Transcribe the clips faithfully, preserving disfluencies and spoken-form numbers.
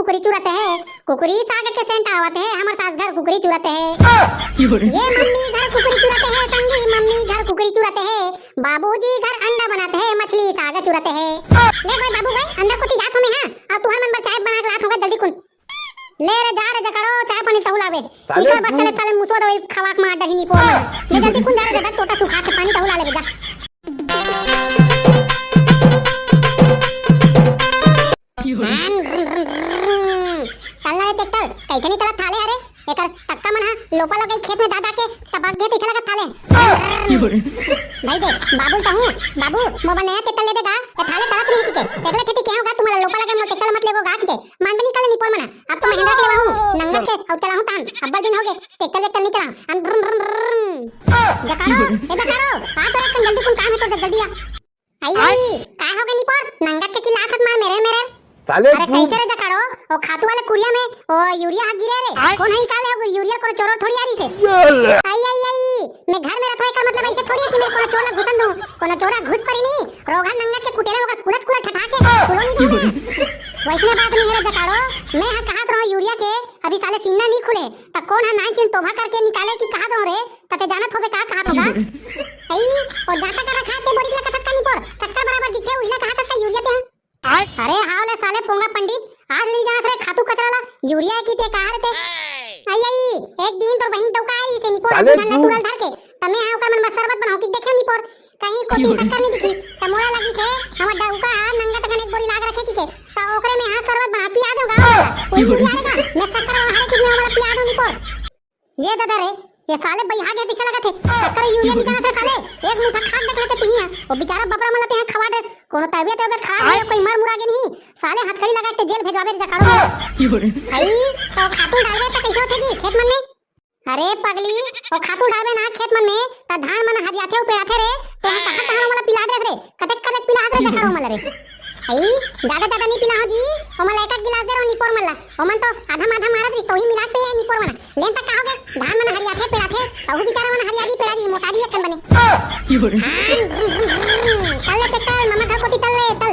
कुकरी चुरत हे, कुकरी साग के सेंट आवत हे, हमर सास घर कुकरी चुरत हे। ये मम्मी घर कुकरी चुरत हे, संगी मम्मी घर कुकरी चुरत हे, बाबूजी घर अंडा बनात हे, मछली साग चुरत हे। ले भाई बाबू भाई, अंदर कोती जात हों मैं, हाँ, अउ तुहर मन बर चाय बना के लात हों गा, जल्दी कुन। ले रे, जा रे जकाड़ो, चाय पानी तहू लाबे। साले इधर बस तू चले साले मुसवा दवाई खवाक मार डही निपोर। ले जल्दी कुन जा रे दादा, टोटा सुखा के पानी तहू ला लेबे जा। तल्ला रे तेक्तल, कइसे नहीं तलत थाले हरे? एकर टक्का मन हा लोपा लगे खेत में दादा के तबाक दे तइसे लगत थाले। भाई दे, बाबू तहूँ, बाबू, मोबा नया तेक्तल लेबे गा, ए थाले तलत नहीं किके। एकले खेती केहूँ गा, तुम्हारा लोपा लगे मोर तेक्तल मत लेबो गा किके। मान बनी काले निपोर मना। अब तो महिंद्रा के लेवा हूँ, नंगत के, अउ चलाहूँ तान। अब्बल दिन होगे, तेक्तल वेक्तल नहीं चलाहूँ। अन ब्रुम ब्रुम ब्रुम। जकाड़ो, ए जकाड़ो, आ तो रे, जल्दी कुन काम हे तोर, जल्दी आ। आई, आई। आई, का होगे निपोर? नंगत के चिल्लात हस मार मेरे, मेरे। साले अरे तू कैसे रे जकाड़ो? ओ खातू वाले कुरिया में, ओ यूरिया हा गिरे रे। आई। कोन हे निकाले हो यूरिया? कोनो चोर थोड़ी आ रही से। आई, आई, आई, मैं घर में रथों, एकर मतलब ऐसे थोड़ी है कि मैं कोनो चोर ला घुसन दूँ। कोनो चोर ला घुस परी नहीं, रोगहा नंगत के कुटेला ओकर कुलत कुलत ठठा के कुलो नहीं दूँ मैं। वैसने बात नहीं हे रे जकाड़ो, मैं हा कहत रहों यूरिया के अभी साले सीना नहीं खुले, त कोन हा नाई चिन टोभा करके निकाले कि कहत रहों रे, त ते जानत होबे का कहत होगा? आई, ओ जाता कर रखा ते बोरी के कथत का निपोर, शक्कर बराबर दिखे, उहिला कहत का यूरिया ते हैं। अरे हाव ले साले पोंगा पंडित, आज ली जास रे खातू कचरा ला, यूरिया की ते कहा रे ते? आई, आई, एक दिन तोर बहिन डौका आई से निपोर, साले आदमी जान ला तू टूरल धर के, त मैं हा ओकर मन बस शरबत बनाओ कि देखे निपोर, कहीं कोती शक्कर नहीं दिखी, त मोला लगी से हमर डौका हा नंगा तकन एक बोरी लाग रखे किके, त ओकरे में हा शरबत बना पिया दो गाँव वाला, कोई यूरिया रे का, मैं शक्कर वाला हरे कि मैं वाला पिया दो निपोर। ये दादा रे, ये साले बइहा गे तइसे लगत हे। शक्कर यूरिया निकालत हे साले, एक मुट्ठा खा के देख लेते तिही हा। वो बेचारा बपरा मन ला तेहा खवा देस, कोनो तबियत तबियत खराब हे, कोई मर मुरा गे नहीं। साले हथकड़ी लगा के जेल भेजवाबे रे जकाड़ो। आई, तो खातू डालबे त कइसे होथे जी खेत मन में? अरे पगली, वो खातू डालबे ना खेत मन में, त धान मन हरियाथे, पेड़ाथे रे, तेहा कहाँ कहाँ वाला पिला देस रे, कतेक कतेक पिला हस रे जकाड़ो मन ला रे। आई, ज्यादा ज्यादा नहीं पिला हो जी, ओमन ला एक एक गिलास दे रहो निपोर मन ला। ओमन तो आधा माधा मारत रहिस, तो ही मिला के पिए निपोर मन। लेन तक का होगे, धान मन हरियाथे, पेड़ाथे, अहू बिचारा मन हरियाली, पेड़ाली, मोटाली एक कन बने। हाँ, तल ले ते तल, ममा घर कोती तल ले, तल।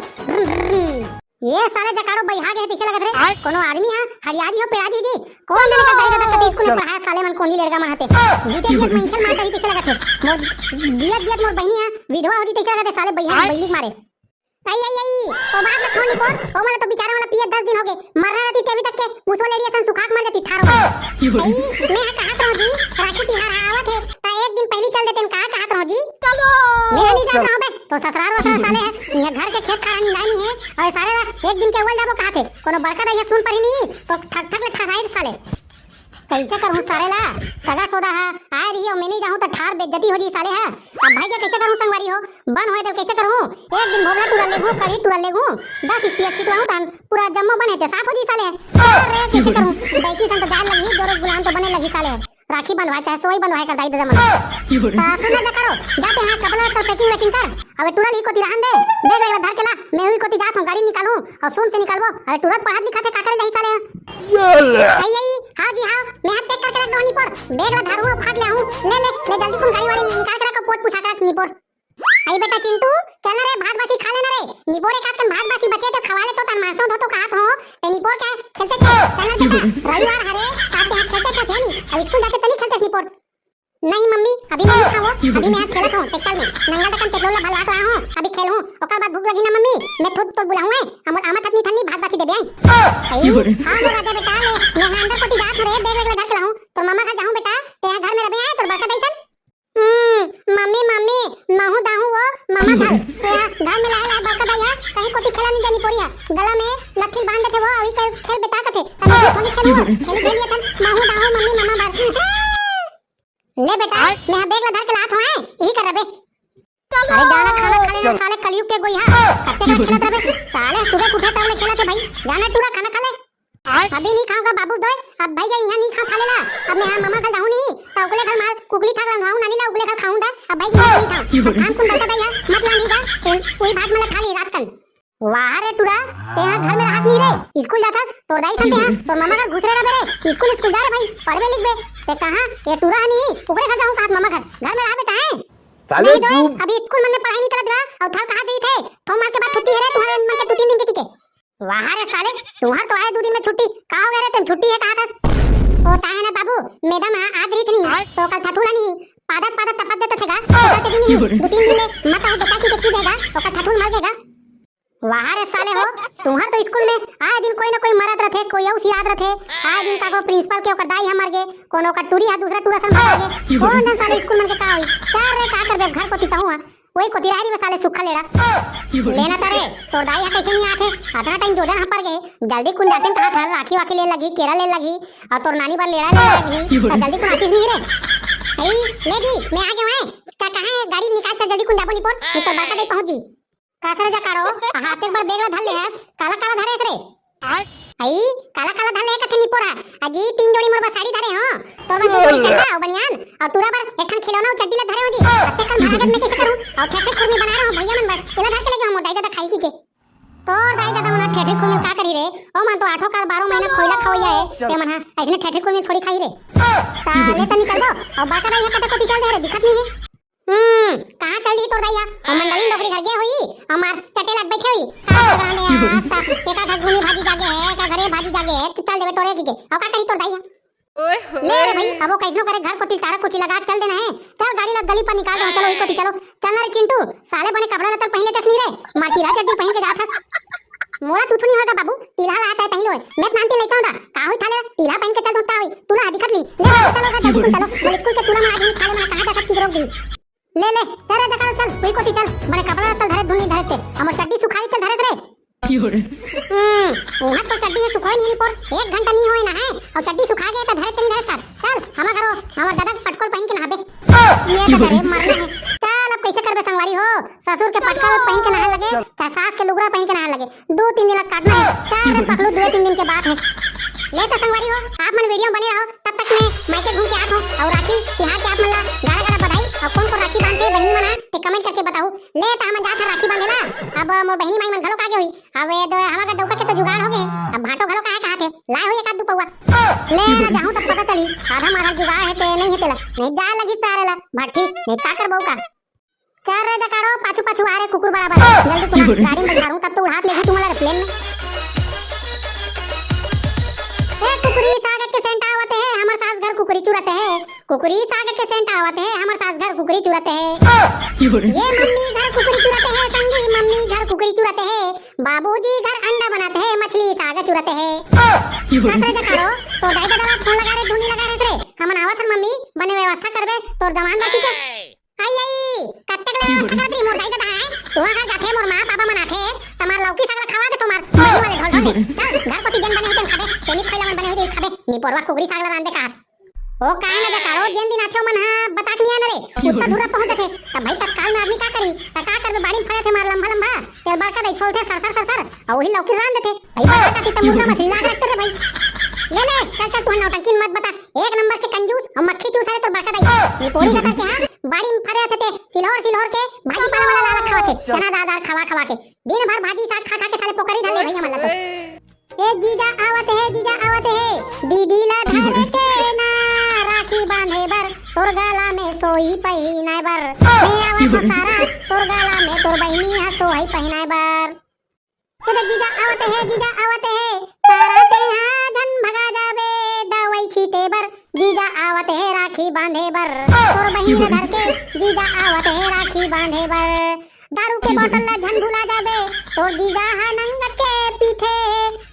ये साले जकाड़ो बइहा गे हे, तइसे लगत रे। कोनो आदमी हा हरियाली हो, पेड़ाली जी। कोन जने का दाई ददा कति स्कूल में पढ़ाया साले मन, कोनी लेड़गा मन हते। जीते जियत मंखल मार दही, तइसे लगत हे। मोर जियत जियत मोर बहिनी हा विधवा हो जी, तइसे लगत हे साले बइहा बइली के मारे। आई, आई, आई, ओ बात ला छोड़ निपोर, ओ मन तो बिचारा वाला पिए दस दिन होगे, मरना रहती तेभी तक के मुसवा लेड़ी असन सुखाक मर जाती ठारो। आई, मैं हा कहत रहूं जी, राखी तिहार हा आवत हे, त एक दिन पहली चल देते का कहत रहूं जी। चलो। मैं नहीं जात रहूं बे, तो ससुरार वसुरार साले हे, ये घर के खेत खारा निंदाई नहीं हे, अउ साले ला एक दिन के उबल जाबो कहत हे, कोनो बड़का दाई हे सुन परी नहीं, तो ठक ठक ले ठसाई साले। कइसे करहूं साले ला? सगा सोदा हा आए रही हो, मैं नहीं जाहूं त ठार बेइज्जती हो जी साले हा। अब भाई के कइसे करहूं संगवारी हो? बन होए त कइसे करहूं? एक दिन भोगला टूरा लेगहूं, कढ़ी टूरा लेगहूं, दस इस्पिया छिटवाहूं तहन पूरा जम्मो बने ते साफ हो जी साले। अरे कइसे करहूं? दैकी सन तो जाए लगी, जोरो गुलाम तो बने लगी साले। राखी बंधवाए चाहे सोई बंधवाए कर दाई ददा मन। ता सुन ना करो, जाते हैं कपड़ा तो packing वैकिंग कर। अबे टूरा ली कोती रहन दे, बैग वैग ला धर के ला, मैं हुई कोती जात हूं, गाड़ी निकालूं अउ सुम से निकालबो। अबे टूरा पढ़त लिखत हे, का करे जाही साले? आई, आई, हाव जी, हाव, मैं हाथ pack करके रख दो निपोर। बैग ला धरू, फाट ले आऊं। ले, ले, ले, जल्दी तुम गाड़ी वाड़ी निकाल के रखो, पोत पुछा के रख निपोर। आई बेटा चिंटू, चल ना रे, भात बासी खा लेना रे। निपोर एक आध कन भात बासी बचे तो खवा ले तो तन मारतो धो तो कहत हो। ते निपोर के खेलते थे, चल ना बेटा, रविवार हरे, आज ते खेलते थे नहीं, अब स्कूल जाते तो नहीं खेलते निपोर। नहीं मम्मी, अभी मैं नहीं खाऊं, अभी मैं आज खेलत हूं, ट्रैक्टर में। नंगल तकन पेट्रोल ला भलवा के लाहूं, अभी खेलहूं, ओकर बाद भूख लगी ना मम्मी, मैं खुद तो बुलाऊं है, हम आमा थतनी थन्नी भात बासी देबे आई। आई, हां, वो राजा बेटा, ले, मैं हां अंदर कोती जात हूं रे, बैग वैग ला धर के लाहूं, तोर मामा घर जाहूं बेटा, ते हां घर में रहबे आए, तोर बड़का दाई सन। हम्म, मम्मी, मम्मी, महू दाहू वो, मामा घर, ते हां घर में लाए लाए बड़का दाई हां, कहीं कोती खेला नहीं जानी पोरिया, गला में लट्ठिल बांध देथे वो, अभी कर खेल बेटा कथे, तब मैं थोड़ी खेलूं, खेली खेली थन, महू दाहू, मम्मी, मामा घर। ले बेटा, आय। मैं हा बैग ला धर के लात हूं, आय, यही कर रबे। अरे जाना खाना खा लेना, चल। साले कलयुग के गोइहा, कत्ते का खेलत रबे, साले सुबह उठे तब ले खेलत हे भाई, जाना टूरा खाना खा ले। आय। अभी नहीं खाऊंगा बाबू दोय, अब भाई यहां नहीं खा, खा लेना, अब मैं हां मामा घर जाहूं नहीं, तो उगले घर मार कुकली थाक रंधाऊं नानी ला उगले घर खाऊं दे, अब भाई यहां नहीं खाऊं, अब काम कुन बता भाई यार, मत लानी जा, कोई भात मला खा ली रात कन। वाह रे टूरा, तेहा घर में रहस नहीं रे, स्कूल जाथस, तोर दाई सन तेहा, तोर मामा का घुसरे रहे रे, स्कूल स्कूल जा रे भाई, पढ़बे लिखबे। ते कहां, ये टूरा हनी, ओकरे घर जाहूं कहत मामा घर, घर में रह बेटा है। साले नहीं दोय, तू अभी स्कूल मन में पढ़ाई नहीं करत रा, अउ थार कहा जई थे, थो मार के बाद छुट्टी है रे, तुम्हारे मन के दो तीन दिन के टिके। वाह रे साले, तुंहर तो आए दू दिन में छुट्टी। का हो गे रे, तेन छुट्टी हे कहा थस? ओ ताहे ना बाबू, मैडम ह आज रहिस नहीं, तो कल थथुल नहीं, पादत पादत टपक देत हे गा, तो कल ते दिन ही दू तीन दिन ले मत आए बेटा की देखती देगा, ओकर थथुल मर गेगा। वाह रे साले हो, तुंहर तो स्कूल में आए दिन कोई ना कोई मरत रथे, कोई अउ सियात रथे, आए दिन काकरो प्रिंसिपल के ओकर दाई ह मर गे, कोनो ओकर टूरी ह दूसरा टूरा सन भगा गे। कोन जन साले स्कूल मन के का होई? चल रे, का करबे घर कोती तहूं ह, वही कोती राहरी में साले सुक्खा लेड़ा। लेना तारे, तोर दाई ह कइसे नहीं आथे? अतना टाइम जोजन ह पर गे, जल्दी कुन जाते कहा था, राखी वाखी ले लगी, केरा ले लगी, और तोर नानी बर लेड़ा ले लगी, तो जल्दी कुन आतीस नहीं रे। आई, ले दी, मैं आ गया हूँ। का कहाँ है? गाड़ी निकाल, चल जल्दी कुन जाबो निपोर, नहीं तो बड़का दाई पहुंच जी। का सरे जकाड़ो, हाथ एक बार बैग ला धर ले हस, काला काला धरे हस रे। आई, काला काला धर ले कथे निपोर हा। अजी तीन जोड़ी मोर बर साड़ी धरे हो, तोर बर दू जोड़ी चड्डा अउ बनियान, अउ टूरा बर एक ठन खिलौना अउ चड्डी ला धरे हो जी। अत्ते कन भागत में कैसे करूं? अउ ठेठरी खुरमी बना रहा हूं भैया मन बर, एला धर के लेगे हो मोर दाई ददा खाई की के। तोर दाई ददा मन ठेठरी खुरमी का करी रे? ओ मन तो आठों काल बारह महीना खोइला खवैया है, ते मन हा ऐसने ठेठरी खुरमी थोड़ी खाई रे। ता ले त निकलबो, अउ बड़का दाई हे कते कोती चल दे रे, दिखत नहीं है। हम्म, कहाँ चल दी तोर दाई हा? हम मंडली डोकरी घर गे होई, हमार चटेला बैठे होई। का प्रोग्राम है आज तक? एका घर घूमी भाजी जागे है, एका घरे भाजी जागे है, तो चल देबे टोरे की के। अउ का करी तोर दाई हा? ओए होए। ले रे भाई, अब वो कैसनो करे घर कोती तारा कुची लगा चल देना है। चल गाड़ी लग गली पर निकाल दो, चलो एक कोती चलो। चल ना रे चिंटू, साले बने कपड़ा लत्ता पहन लेते नहीं रे, मार चीरा चड्डी पहन के जात हस। मोला तू थू नहीं होगा बाबू, तील्हा ला आता है तही लोए। मैं स्नान ती लेता हूं दा, का होई थाले, तील्हा पहन के चल दूं ता होई। तू ना दिखत ली। ले चलो गा जल्दी कुन चलो। बोल स्कूल के तूला में आज थाले में कहां जा सकती रोक दी। ले ले, चल रे जकाड़ो चल, कोई कोती चल। बने कपड़ा लत्ता धरे धुन नहीं धरे ते। हमर चड्डी सुखाई ते धरे रे। हम्म, उहाँ तो चड्डी हे सुखोय नहीं निपोर, एक घंटा नहीं होए ना है, और चड्डी सुखा गए तो धरे ते नहीं धरे कर। चल, हमार घरो, हमार दादा के पटकोल पहन के नहाबे। ये तो धरे मरना है। चल, अब कैसे करबे संगवारी हो? ससुर के पटका पहन के नहाए लगे, चल। चाहे सास के लुगरा पहन के नहाए लगे, दो तीन दिन ला काटना है। चल रे पकलू, दो तीन दिन के बात है। ले तो संगवारी हो, आप मन वीडियो बने रहो, तब तक मैं मायके घूम के आत हूँ। और राखी तिहार के आप मन ला गाड़ा गाड़ा बधाई। और कौन कौन राखी बांधते बहनी मन हा, ते कमेंट करके बताओ। ले तो हमन जात हन राखी बांधे ला। अब मोर बहनी माई मन घलो कागे हुई। अब ये दो हमार डौका के तो जुगाड़ हो गए, अब भाटो घलो काहे कहा थे, लाए हुई एक आध दू पौवा। ले ना जाहूँ तब पता चली, आधा मारा जुगाड़ है ते नहीं है तेला, नहीं जा लगी सारे ला भट्ठी, नहीं का करबो का। चल रे जकाड़ो, पाछू पाछू आ रे कुकुर बराबर। जल्दी कुना गाड़ी में बैठारूं, तब तो उड़ात लेगू तुम्हारा प्लेन में। ए कुकुरी साग के सेंट आवत है, हमर सास घर कुकुरी चुरत है। कुकुरी साग के सेंट आवत है, हमर सास घर कुकुरी चुरत है। ये मम्मी घर कुकुरी चुरत है, संगी मम्मी घर कुकुरी चुरत है। बाबूजी घर अंडा बनाते हैं, मछली साग चुरत है। का सरे जकाड़ो, तो दाई ददा ला फोन लगा रे, धुनी लगा रे रे। हमन आवत हन मम्मी, बने व्यवस्था करबे, तोर जवान बाकी के। आई, आई, कत्तेक ले व्यवस्था करत रही मोर दाई ददा, हैं? तुहा घर जाथे, मोर माँ पापा मन आथे, तमार लौकी साग ला खवा दे, तोमार बहिनी वाले ढोल ढोल ले। चल, घर कोती जेन बने हे तेन खाबे, सेमी खोइला मन बने होही खाबे, निपोरवा कुकरी साग ला रांध दे कहा। ओ काहे ना जकाड़ो, जेन दिन आथे ओमन हा बताक निया न रे, उत्ता धुर्रा पहुंच जाथे, तब भाई तत्काल में आदमी का करी, त का करबे, बाड़ी में फरे थे मार लंबा लंबा, तेल बड़का दई छोलथे सर सर सर सर, अउ वही लौकी रांध देथे। भाई बड़का काटी त मुर्गा मछली लाग रखते रे भाई। ले ले, चल चल, तू नौटंकी मत बता, एक नंबर के कंजूस अउ मक्खी चूस हरे तोर बड़का दाई। निपोरी गतर के हाँ, बाड़ी में फरे थे ते, सिल्होर सिल्होर के भाजी पाला वाला लाला खवा थे, चना दार दार खवा खवा के। दिन भर भाजी साग खा खा के साले पोकरी धर ले भाई हमन ला तो। ए जीजा आवत हे, जीजा आवत हे, दीदी ला धरे के ना राखी बांधे बर, तोर गला में सोई पहिनाए बर। मैं आवत हो सारा, तोर गला में तोर बहिनी हा सोई पहिनाए बर। ए दे जीजा आवत हे, जीजा आवत हे, सारा तेहा झन भगा जाबे दवाई छीटे बर। जीजा आवत हे राखी बांधे बर, तोर बहिनी ला धर के जीजा आवत हे राखी बांधे बर। दारू के बोतल ला झन भुला जाबे, तोर जीजा हा नंगत के पीथे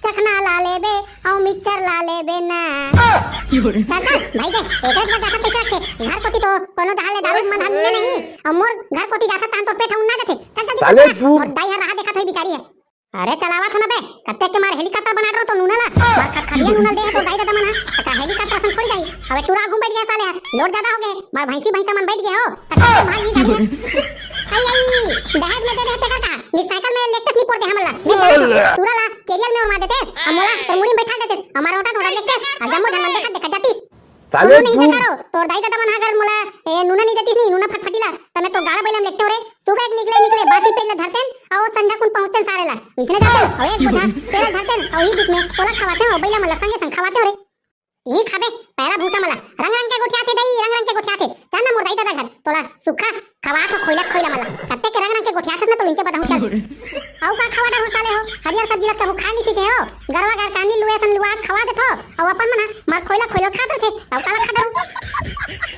चखना ला लेबे अउ मिक्सचर ला लेबे ना। चल चल भाई के, एक एक बार जाथन पैसा रखे, घर कोती तो कोनो जहाँ ले दारू मन हम लिए नहीं, अउ मोर घर कोती जाथन तहन तोर पेट उन्ना देथे। चल चल साले तू। मोर दाई हा रहा देखत होई बिचारी हे। अरे चलावा छो ना बे, कत्ते के मार हेलीकॉप्टर बना डरो तो नूना ला, मार खत खदिया नूना दे हे तो दाई ददा मन हा, त का हेलीकॉप्टर असन थोड़ी जाई। अबे टूरा घूम बैठ गया साले हा, लोड ज्यादा हो गए, मार भैंसी भैंसा मन बैठ गए हो, त कब तक भागी गाड़ी हा? आई आई, दहेज में दे दे तेकर का, नी साइकिल में लेटेस नी पड़ते हमला, ले चल तो, टूरा ला कैरियर में ओरमा देते, अमोला तो मुड़ी में बैठा देते, हमारा ओटा थोड़ा लेटेस, आ जम्मो जन मन देखा देखा जातीस। साले तू नहीं तू। जकाड़ो, तोर दाई ददा मन हा अगर मोला ए नूना नहीं देतीस नहीं, नूना फटफटी ला, त मैं तो गाड़ा बैला में लेटते हो रे। सुबह एक निकले निकले बासी पेट ला धरतेन, अउ संझा कुन पहुंचतेन सारे ला। इसने जातेन, अउ एक बोझा पेला धरतेन, अउ ही बीच में तोला खवाते हो, बैला मन ला संगे संग खवाते हो रे। इही खाबे, पैरा भूसा मला। रंग रंग के गोठियाथे दई, रंग रंग के गोठियाथे। चल ना मोर दाई ददा घर, तोला सुक्खा खवात हो खोइला खोइला मला। कत्ते के रंग रंग के गोठियाथस ना, तो इनके बताहूं, चल। अउ का खवा डरहू साले हो? हरियर सब्जी लस कभू खा नहीं सीखे हो। गरवा घर कानी लुए सन लुआ खवा देथो। अउ अपन मन ह मार खोइला खोइला खात रथे। अउ काला खा डरू?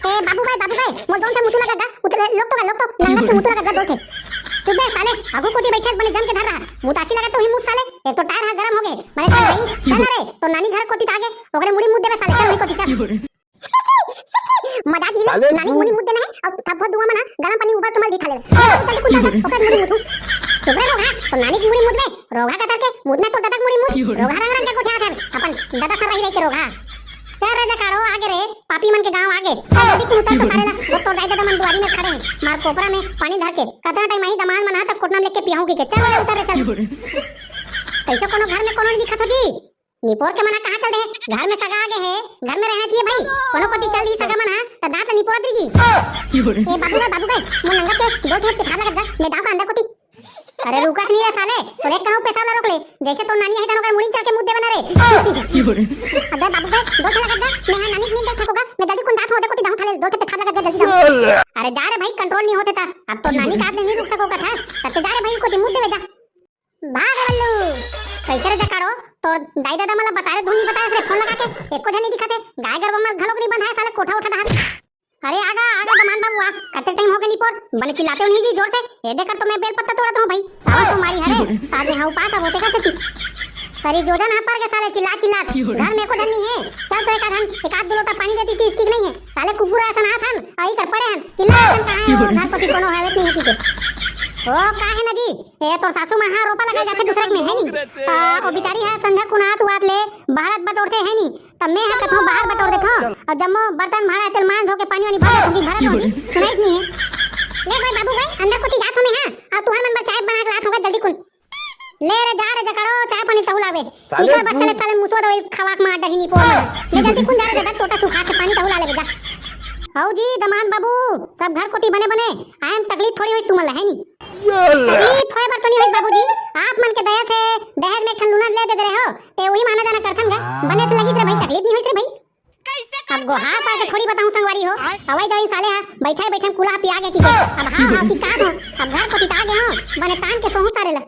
ए बाबू भाई, बाबू भाई, मोर दोन से मुतू लगा गा, उतले लोग तो गा, लोग तो नंगत के मुतू लगा गा दोन से। चुप बे साले, आगू कोती बैठे बने जम के धर रहा। मुतासी लगा तो ही मुत साले, एक तो टायर हा गरम हो गए। मने चल भाई, चल रे, तो नानी घर कोती तागे, ओकरे मुड़ी मुत देबे साले, चल वही कोती चल। मजा दी ले, साले नानी तू मुड़ी मुत देना है, और थप बहुत दुआ मना, गरम पानी उबल के मल दी थाले। चल, चल, चल, चल, ओकर मुड़ी मुतू। चुप रे रोगहा, तो नानी की मुड़ी मुत बे, रोगहा का तरके, मुतना तो ददक मुड़ी मुत, रोगहा रंग रंग के गोठियाथे, अपन ददा सर रही रही के रोगहा। चल रे डकारो, आगे रे, पापी मन के गांव आगे। चल जल्दी कुन उतर तो सारे ला, वो तो दाई ददा मन दुआरी में खड़े हैं, मार कोपरा में पानी धर के। कतना टाइम आही दमान मन हा तब कोटना में लेके पियाहूं की के। चल रे उतर रे, चल। कैसे कोनो घर में कोनो नहीं दिखत हो जी? निपोर के मन हा कहाँ चल दे? घर में सगा आगे है, घर में रहना चाहिए भाई। कोनो कोती चल दी सगा मन हा, त दांत निपोरत रही जी। ए बाबू भाई, बाबू भाई, मोर नंगत के दो ठे पेखाब लगत गा, मैं दाव का अंदर कोती। अरे रुकस नहीं रे साले, तो एक कनऊ पेशाब ला रोक ले, जैसे तो नानी आई तनो कर मुड़ी चढ़ के मुद्दे बना रे। अबे बाबू भाई, दो ठे लगत गा, मैं हा नानी नींद देख थकोगा, मैं जल्दी कुन दांत हो दे कोती दाहू थाले, दो ठे पेखाब लगत गा, जल्दी दाहू। अरे जा रे भाई, कंट्रोल नहीं होते था, अब तो नानी काट ले नहीं रुक सको कथा, तब ते जा रे भाई कोती मुद्दे में जा। भाग बल्लू, कैसे रे डकारो, तोर दाई ददा मला बता रे, धुन नहीं बताए रे, फोन लगा के, एको झन नहीं दिखत है, गाय गरवा मला घलोक नहीं बंधाए साले, कोठा उठा डहार। अरे आगा, आगा दमान बाबू आ, कते टाइम हो गए निपोर, बने चिल्लाते हो नहीं जी जोर से। ए देकर तो मैं बेल पत्ता तोड़त रहूं भाई, सावन सोमवारी हरे, आज मैं हा उपास अब होते का सेती। सरी जोजन हा पर के साले चिल्ला चिल्ला, घर में एको जन नहीं है। चल तो एक आध हन, एक आध दो लोटा पानी देती थी, इसकी नहीं है। साले कुकुर ऐसा ना हन, आई कर पड़े हन, चिल्ला ऐसा कहाँ है वो घर पति कोनो है नहीं है की के। ओ का है ना जी, ए तोर सासू माँ हा रोपा लगा जाथे दूसरे में है नहीं। आ, ओ बिचारी है संध्या कुनात उआत ले भारत बटोरते है नहीं। तब मैं हा कथों बाहर बटोर देथों। और जम्मो बर्तन भाड़ा तेल मान धो के पानी वानी भर देथों कि भरत होगी, सुनाइस नहीं है। ले भाई बाबू भाई, अंदर कोती जात हो मैं हा, और तुहर मन बर चाय बना के लात होगा जल्दी कुन। ले रे जा रे जकड़ो, चाय पानी तहु लावे। साले इधर बस तू चले साले मुसवा दवाई खवाक मार डही निपोर। ले जल्दी कुन जा रे दादा, टोटा सुखा के पानी तहु ला ले जा। हौ जी दमान बाबू, सब घर कोती बने बने, आयन तकलीफ थोड़ी होई तुमन ला है नी। तकलीफ होय बर तो नहीं होइस बाबूजी, आप मन के दया से दहेज में एक ठन लूना ले दे दे रहे हो, ते वही माना जाना करथन गा। बने तो लगिस रे भाई, तकलीफ नहीं होइस रे भाई। अब गोहार पार के थोड़ी बताऊं संगवारी हो, अवई दवई साले हा बैठे बैठे कुला पिया गे की के। अब हाव हाव की का हो, अब घर कोती ता गे हो, बने तान के सोहू सारे ला।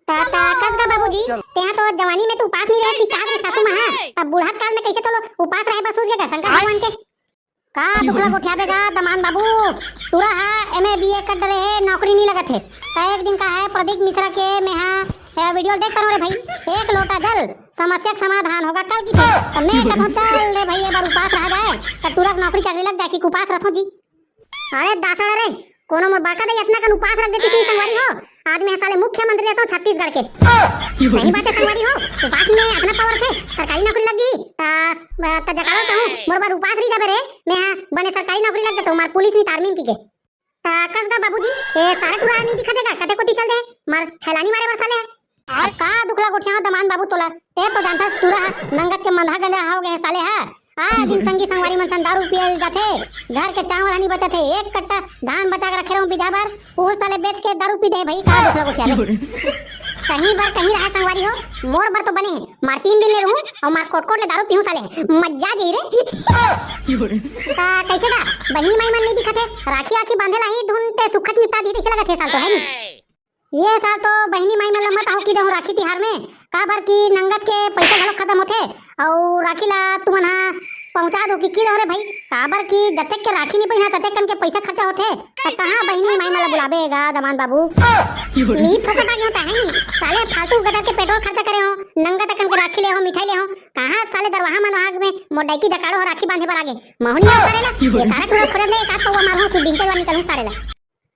ता ता कस गा बाबूजी, तेहा तो जवानी में तू उपास नहीं रहे की का के सासू माँ, तब बूढ़त काल में कैसे तो लो उपास रहे बस सूझ गे का शंकर भगवान के। का दुखला गोठियाबे गा दमान बाबू, टूरा हा एमए बीए कर डरे हे, नौकरी नहीं लगत हे। त एक दिन का है प्रदीप मिश्रा के मैं हा ए, वीडियो देख परो रे भाई, एक लोटा जल समस्या के समाधान होगा कल की थे। त मैं कथों चल रे भाई, एक बार उपास रहा जाए, त टूरा के नौकरी चाकरी लग जाए कि उपास रथों जी। अरे दासड़ा रे, कोनो मोर बड़का दई इतना कन उपास रख देती सी संगवारी हो, आज मैं साले मुख्यमंत्री रहता हूँ छत्तीसगढ़ के। सही बात है संगवारी हो, उपास में इतना पावर थे, सरकारी नौकरी लग गई, ता, ता जकावत हूँ, मोर बार उपास रही जाबे रे, मैं हा बने सरकारी नौकरी लग जाता हूँ, मार पुलिस नहीं तारमीन की के। ता कस गा बाबूजी, ए सारे टूरा नहीं दिखा देगा, कते कोती चल दे, मार छलानी मारे बर साले। अब का दुखला गोठिया दमान बाबू तोला, ते तो जानता टूरा हा, नंगत के मंधा गंजा हो गए साले हा। आ दिन संगी संगवारी मन सन दारू पियल जाथे, घर के चावल हनी बचत हे, एक कट्टा धान बचा के रखे रहूं बीघा भर, वो साले बेच के दारू पी दे भाई, का दुखला गोठिया बे। कहीं बर कहीं रहा संगवारी हो, मोर बर तो बने हे, मार तीन दिन ले रहूं और मार कोट कोट ले दारू पीहूं साले, मजा जाई रे। ता कैसे गा, बहिनी माई मन नहीं दिखत हे, राखी राखी बांधे ला ही धुन ते सुखत निपटा दी, कैसे लगत हे साल तो है नहीं। ये साल तो बहिनी माई मन ला मत आहो की देहूं राखी तिहार में, काबर की नंगत के पैसा घलो खत्म होथे, और राखी ला तुमन हा पहुंचा दो कि की दो रे भाई, काबर की जतेक के राखी नहीं पहिना ततेक कन के पैसा खर्चा होथे, त कहाँ बहिनी माई मन ला बुलाबे गा दमान बाबू। नी फोकट आ गया होता है नी, साले फालतू गदर के पेट्रोल खर्चा करे हो, नंगत अकन के राखी ले हो, मिठाई ले हो, कहाँ साले दरवाहा मन आग में मोर डैकी डकाड़ो हो राखी बांधे बर आगे, महुनी आ सारे ला, ये सारा टूरा खोरे ले एक आध पौवा मारू हो, सुबिंचल वा निकलूं सारे ला।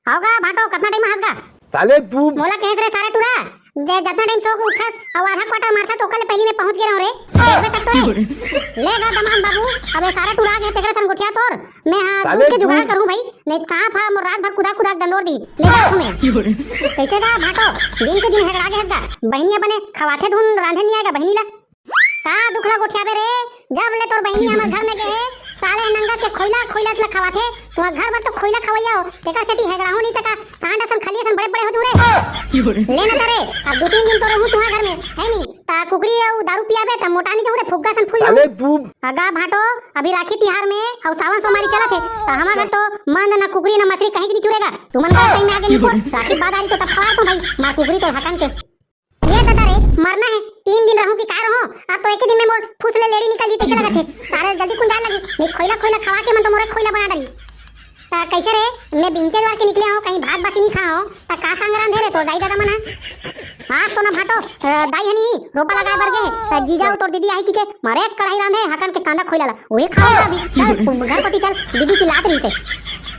आओ गा भाटो, कतना टाइम हंस गा? साले तू मोला कहेस रे सारे टूरा, जे जतना टाइम सो के उठस, अउ आधा क्वार्टर मारथस, ओकर ले पहली मैं पहुंच गे रहूं रे। देखबे तब तो रे। ले गा दमान बाबू, अबे सारे टूरा गे तेकरे सन गोठिया तोर, मैं हा साले दूध के जुगाड़ तू करूं भाई, नहीं सांप हा मोर रात भर कुदा कुदा के दंदोर दी। ले जा तुम्हें। कैसे गा भाटो, दिन के दिन हेगड़ा गे गा, बहिनी अपने खवाथे धुन रांधे नहीं आएगा बहिनी ला। का दुखला गोठियाबे रे, जब ले तोर बहिनी हमर घर में गे हे, साले नंगत के खोइला खोइला ला खवाथे, तुहा घर में तो खोइला खवैया हो, तेकर सेती हेगड़ाहू नहीं तका, सांड असन खली असन बड़े बड़े हो तू रे। ले ना तारे, अब दो तीन दिन तो रहूं तुहा घर में, है नी, ता आ कुकरी अउ दारू पियाबे त मोटा नहीं जाहूं रे, फुग्गा सन फूल जाहूं। अगा भांटो, अभी राखी तिहार में अउ सावन सोमारी चलत हे, त हमर घर तो मंद न कुकरी न मछरी कहीं के नहीं चुरेगा। तुमन का टाइम में आगे निकोर, राखी बाद आ रही तो तब खवा तो भाई, मार कुकरी तो हकन के। ये ददा रे, मरना है, तीन दिन रहूं कि का रहूं? अब तो एक ही दिन में मोर फुस ले लेड़ी निकल जी तइसे लगत हे। साले जल्दी कुंजाल लगी, नहीं खोइला खोइला खवा के मन तो मोरे खोइला बना डाली। त कैसे रे, मैं बिंचे द्वार के निकले हो, कहीं भात बासी नहीं खा हो, त का संग रांधे रे तो दाई ददा मन ह? आज तो ना भांटो, अ, दाई हनी रोपा लगाए बर गे, त जीजा अउ तोर दीदी आई कि के मारे एक कढ़ाई रांधे, हकन के कांदा खोइला ला, वही खाऊंगा अभी। चल, घर पति चल, दीदी चिल्लात रही से।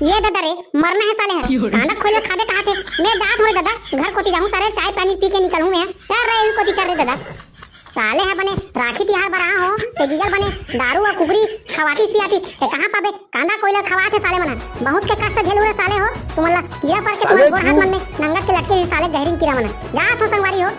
ये ददा रे, मरना है साले है, कांदा खोइला खाबे कहा थे, मैं जात हो रे ददा, घर कोती जाहूं सारे, चाय पानी पी के निकलूं मैं, चल रे, यही कोती चल रे ददा। साले ह बने राखी तिहार बर आ हो, ते जीजल बने दारू अउ कुकरी खवातीस पियातीस, ते कहाँ पाबे? कांदा कोइला खवात हे साले मन ह। बहुत के कष्ट झेलू रे साले हो, तुमन ला कीड़ा पर के तुमन गोड़ हाथ मन में नंगत के लटके रही साले गहरीन कीड़ा मन ह। जात हो संगवारी हो,